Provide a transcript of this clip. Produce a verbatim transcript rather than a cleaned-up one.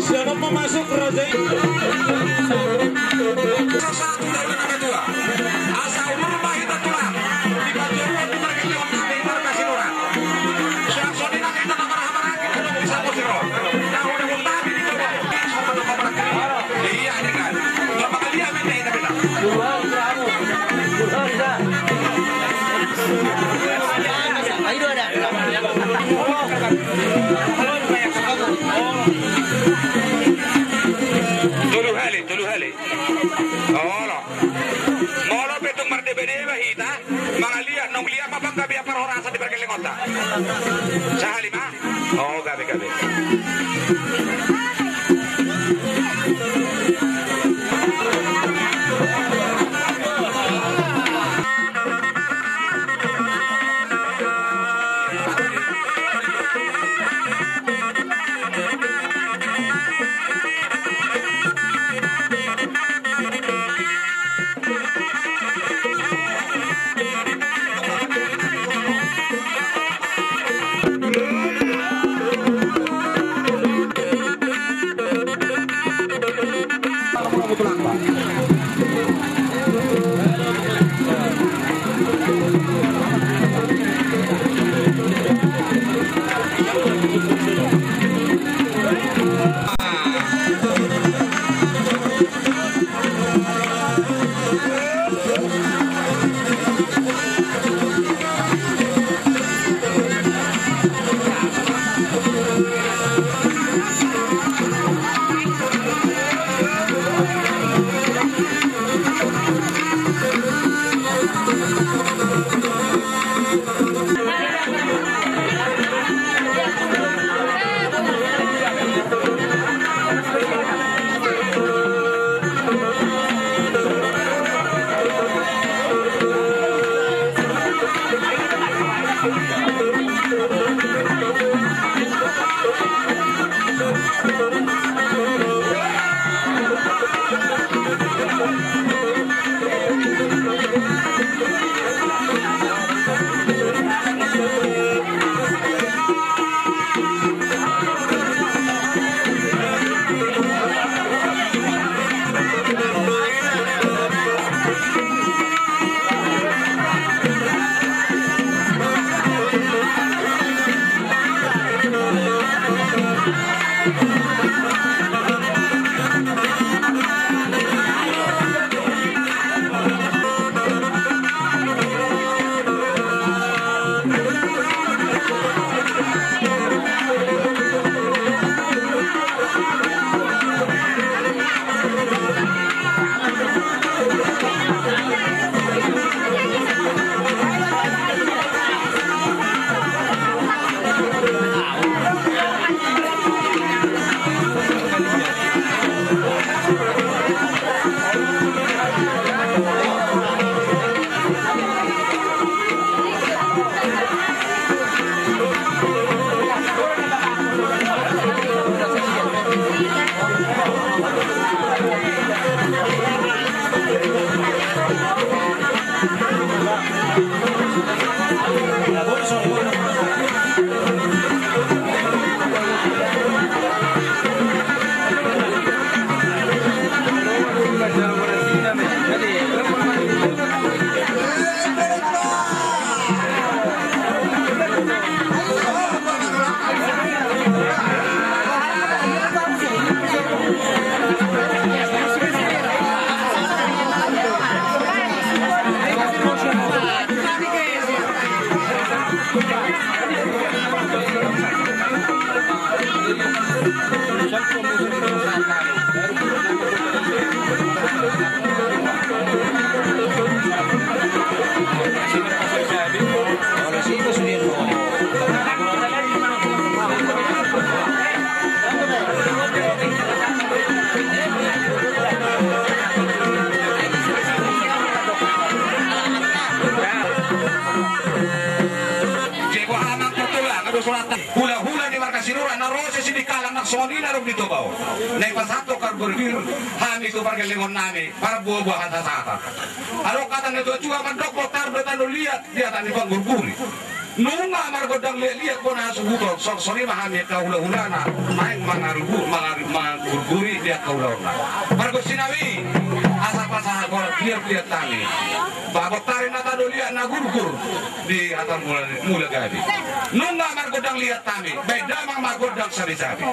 Siapa mau masuk, Raja? Asa umur ma hita tulang, di pajoruon di pargellengon nami marga Sinurat. Suang songon i nang hita na marhahamaranggi, di Samosir on. Tahu di Botani di Toba. Iya, dengan. Lama kali ya, minta hita, minta. Ayo, ada. Tolu hali, tolu hali. Olo. Molo pe tung mardebadeba hita, mangaliat, naung liat ma panggabean parhorasan di pargellengonta. Sahali ma. O, gabe, gabe. Hulahula ni marga Sinurat na ro sian Sidikalang nang songon i na ro di Toba on. Na dipasahat do karbonpir hami tu pargellengon nami, parbuabuahan sasahatan. Adong hata ni natuatua mandok, bontar do tano liat, liat hami panggurguri. Nunga margondang liat-liat bona hasuhuton, sorsori ma hami angka hulahulana, naeng mangarugu, mangaru-, mangurguri di angka ulaonna. Margonsi nami, asa pasahat horas liat-liat hami. Babot ari na tado liat na gurgur di hata mula, mula gabe. Nunga margondang liat hami, baen damang ma gondang sabi-sabi.